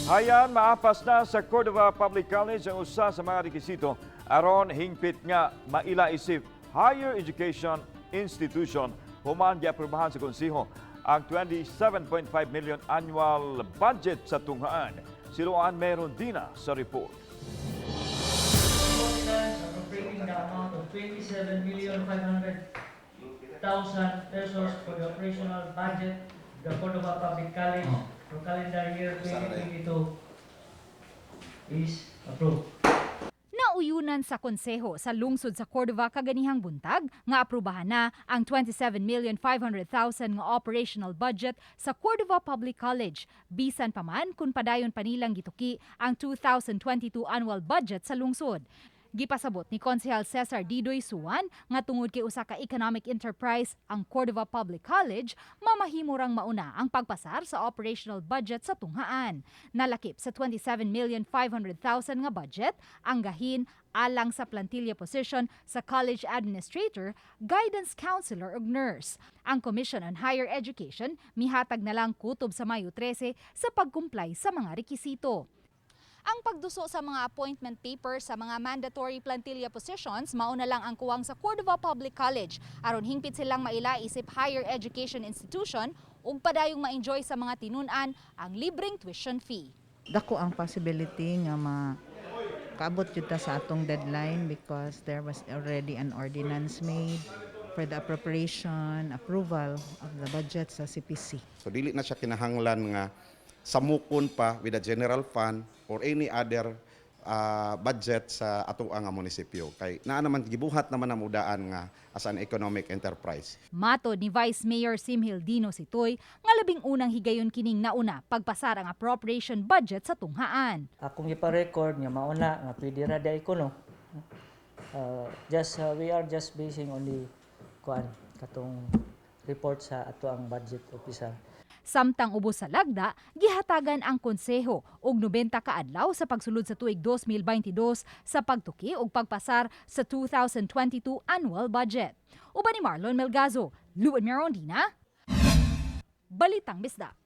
Hayan, maapas na sa Cordova Public College ang usa sa mga rekisito aron hingpit nga maila isip higher education institution human giaprobahan sa konseho ang 27.5 million annual budget sa tunghaan. Si Luan Merondina sa report. Ordinance appropriating the amount of 27,500,000 pesos for the operational budget of the Cordova Public College for calendar year 2022 is approved. Nauyunan sa konseho sa lungsod sa Cordova kaganihang buntag nga aprubahan na ang 27,500,000 nga operational budget sa Cordova Public College. Bisan pa man kung padayon pa nilang gituki ang 2022 annual budget sa lungsod. Gipasabot ni Konsehal Cesar Didoy Suan nga tungod kay usa ka economic enterprise ang Cordova Public College, mamahimo rang mauna ang pagpasar sa operational budget sa tunghaan. Nalakip sa 27,500,000 nga budget ang gahin alang sa plantilla position sa college administrator, guidance counselor ug nurse. Ang Commission on Higher Education mihatag na lang kutob sa Mayo 13 sa pag-comply sa mga rekisito. Ang pagduso sa mga appointment papers sa mga mandatory plantilla positions, mauna lang ang kuwang sa Cordova Public College aron hingpit silang maila isip higher education institution ug padayong ma-enjoy sa mga tinun-an ang libreng tuition fee. Dako ang possibility nga ma kaabot jud ta sa atong deadline because there was already an ordinance made for the appropriation approval of the budget sa CPC. So dili na siya kinahanglan nga samukon pa with the general fund or any other budget sa ato ang munisipyo kay naa naman, gibuhat naman ang udaan nga as an economic enterprise. Matod ni Vice Mayor Simhildino Sitoy nga labing unang higayon kining nauna pagpasar ang appropriation budget sa tunghaan. Akong ipa-record nga mauna nga pwede ra diay kuno. Just we are just basing on the kuan, katong report sa ato ang budget officer. Samtang ubos sa lagda, gihatagan ang konseho og 90 ka adlaw sa pagsulod sa tuig 2022 sa pagtuki og pagpasar sa 2022 annual budget. Uban ni Marlon Melgazo, Luan Mirondina, Balitang Bisdak.